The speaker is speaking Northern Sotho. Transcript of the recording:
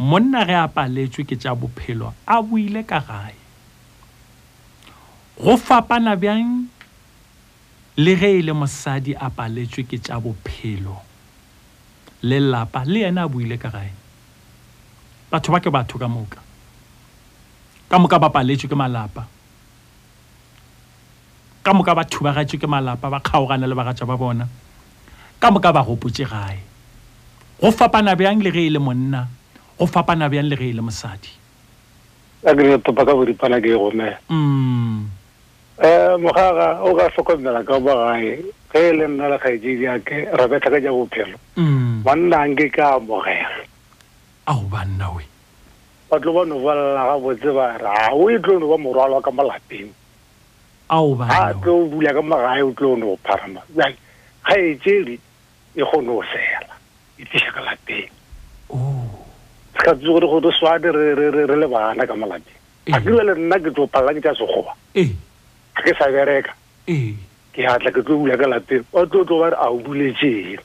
Monna ge a paletšwe ke tša bophelo a boile ka gae. Go fapana bjang le ge e le mosadi a paletšwe ke tša bophelo le lapa le yena a boile ka gae? Batho ba ke batho ka moka. Ka moka ba paletšwe ke malapa. Ka moka ba thubagatšwe ke malapa, ba kgaogana le bagatša ba bona. Ka moka ba gopotše gae. Go fapana bjang le ge e le monna, go fapana bjang le ge e le mosadi? A ke re topa ka boripana ke e gomela. Mm. Eh, mogaga o ka hlokomela ka mo gae ge e le nna le kgaetšedi ya ke re betha ka tša bophelo. Mm. Banna nke ka amogela. Ao banna we. Ba tlo ba no bolela gabotse ba re a o e tlo no ba morwalo ka mo lapeng. Ao banna A tlo bula ka mo gae o tlo no pharama. Bjale kgaetšedi e kgone go sela e tliša ka lapeng. Oh. Se ka tsoge re go re swane re re re re le bana ka mo lapeng. A ke le nna ke tlo palela ke tša sekgowa. Ee. A ke sa bereka. Ee. Ke a tla ke tlo bula ka lapeng. Ba tlo tlo ba re a o buletšeng.